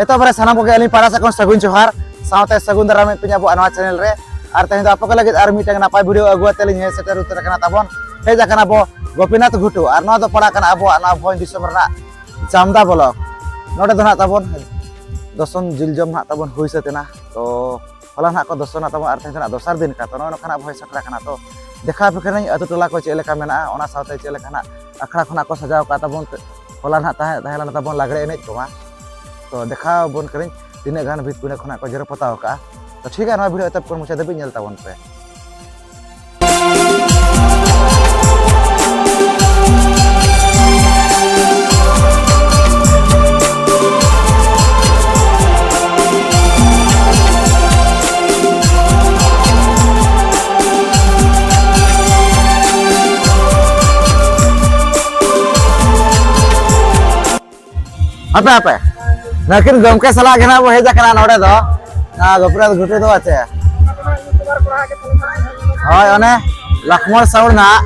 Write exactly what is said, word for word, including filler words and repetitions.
ᱮᱛᱚᱦᱚᱵ ᱨᱮ ᱥᱟᱱᱟᱢ ᱠᱚᱜᱮ ᱟᱹᱞᱤᱧ ᱯᱟᱦᱴᱟ ᱥᱮᱫ ᱠᱷᱚᱱ ᱥᱟᱹᱜᱩᱱ ᱡᱚᱦᱟᱨ, ᱥᱟᱶᱛᱮ ᱥᱟᱹᱜᱩᱱ ᱫᱟᱨᱟᱢᱮᱫ ᱯᱮᱧ ᱟᱵᱚᱣᱟᱜ ᱱᱚᱣᱟ ᱪᱮᱱᱮᱞ ᱨᱮ᱾ ᱟᱨ ᱛᱮᱦᱮᱧ ᱫᱚ ᱟᱯᱮ ᱠᱚ ᱞᱟᱹᱜᱤᱫ ᱟᱨ ᱢᱤᱫᱴᱟᱝ ᱱᱟᱯᱟᱭ ᱵᱷᱤᱰᱤᱭᱳ ᱟᱹᱜᱩ ᱟᱛᱮ ᱞᱤᱧ ᱦᱮᱡ ᱥᱮᱴᱮᱨ ᱩᱛᱟᱹᱨ ᱟᱠᱟᱱᱟ ᱛᱟᱵᱚᱱ᱾ ᱦᱮᱡ ᱟᱠᱟᱱᱟ ᱵᱚ ᱜᱳᱯᱤᱱᱟᱛᱷ ᱜᱷᱩᱴᱩ, ᱟᱨ ᱱᱚᱣᱟ ᱫᱚ ᱯᱟᱲᱟᱜ ᱠᱟᱱᱟ ᱟᱵᱚᱣᱟᱜ ᱱᱚᱣᱟ ᱵᱷᱚᱸᱡᱽ ᱫᱤᱥᱚᱢ ᱨᱮᱱᱟᱜ ᱡᱟᱢᱫᱟ ᱵᱞᱚᱠ᱾ ᱱᱚᱰᱮ ᱫᱚ ᱱᱟᱦᱟᱜ ᱛᱟᱵᱚᱱ ᱫᱚᱥᱚᱱ ᱡᱤᱞ ᱡᱚᱢ ᱱᱟᱦᱟᱜ ᱛᱟᱵᱚᱱ ᱦᱩᱭ ᱥᱟᱹᱛ ᱮᱱᱟ᱾ ᱛᱚ ᱦᱚᱞᱟ ᱱᱟᱦᱟᱜ ᱠᱚ ᱫᱚᱥᱚᱱᱟ ᱛᱟᱵᱚᱱ, ᱟᱨ ᱛᱮᱦᱮᱧ ᱫᱚ ᱱᱟᱦᱟᱜ ᱫᱚᱥᱟᱨ ᱫᱤᱱ ᱠᱟᱱᱟ᱾ ᱛᱚ ᱱᱚᱜᱼᱚᱭ ᱱᱚᱝᱠᱟ ᱱᱟᱦᱟᱜ ᱵᱚ ᱦᱮᱡ ᱥᱮᱴᱮᱨ ᱟᱠᱟᱱᱟ᱾ ᱛᱚ ᱫᱮᱠᱷᱟᱣ ᱟᱯᱮ ᱠᱟᱹᱱᱟᱹᱧ ᱟᱹᱛᱩ ᱴᱚᱞᱟ ᱠᱚ ᱪᱮᱫ ᱞᱮᱠᱟ ᱢᱮᱱᱟᱜᱼᱟ, ᱚᱱᱟ ᱥᱟᱶᱛᱮ ᱪᱮᱫ ᱞᱮᱠᱟ ᱱᱟᱦᱟᱜ ᱟᱠᱷᱲᱟ ᱠᱷᱚᱱᱟᱜ ᱠᱚ ᱥᱟᱡᱟᱣ ᱟᱠᱟᱫ ᱛᱟᱵᱚᱱ᱾ ᱦᱚᱞᱟ ᱱᱟᱦᱟᱜ ᱛᱟᱦᱮᱸ ᱛᱟᱦᱮᱸ ᱞᱮᱱᱟ ᱛᱟᱵᱚᱱ ᱞᱟᱜᱽᱲᱮ ᱮᱱᱮᱡ ᱠᱚᱢᱟ᱾ ᱛᱚ ᱫᱮᱠᱷᱟᱣ ᱟᱵᱚᱱ ᱠᱟᱹᱱᱟᱹᱧ ᱛᱤᱱᱟᱹᱜ ᱜᱟᱱ ᱵᱷᱤᱛ ᱠᱚᱨᱮ ᱠᱷᱚᱱᱟᱜ ᱠᱚ ᱡᱮᱨᱚ ᱯᱚᱛᱟᱣ ᱟᱠᱟᱫᱼᱟ᱾ ᱛᱚ ᱴᱷᱤᱠ ᱜᱮᱭᱟ, ᱱᱚᱣᱟ ᱵᱷᱤᱰᱤᱭᱳ ᱮᱛᱚᱦᱚᱵ ᱠᱷᱚᱱ ᱢᱩᱪᱟᱹᱫ ᱫᱷᱟᱹᱵᱤᱡ ᱧᱮᱞ ᱛᱟᱵᱚᱱ ᱯᱮ᱾ ᱦᱟᱯᱮ ᱦᱟᱯᱮ, ᱱᱩᱠᱤᱱ ᱜᱚᱢᱠᱮ ᱥᱟᱞᱟᱜ ᱜᱮ ᱱᱟᱜ ᱵᱚ ᱦᱮᱡ ᱟᱠᱟᱱᱟ ᱱᱚᱰᱮ ᱫᱚ, ᱱᱚᱣᱟ ᱜᱳᱯᱤᱱᱟᱛᱷ ᱜᱷᱩᱴᱩ ᱫᱚ᱾ ᱟᱪᱪᱷᱟ, ᱦᱳᱭ, ᱚᱱᱮ ᱞᱚᱠᱷᱢᱚᱬ ᱥᱟᱣᱩᱲ ᱱᱟᱜ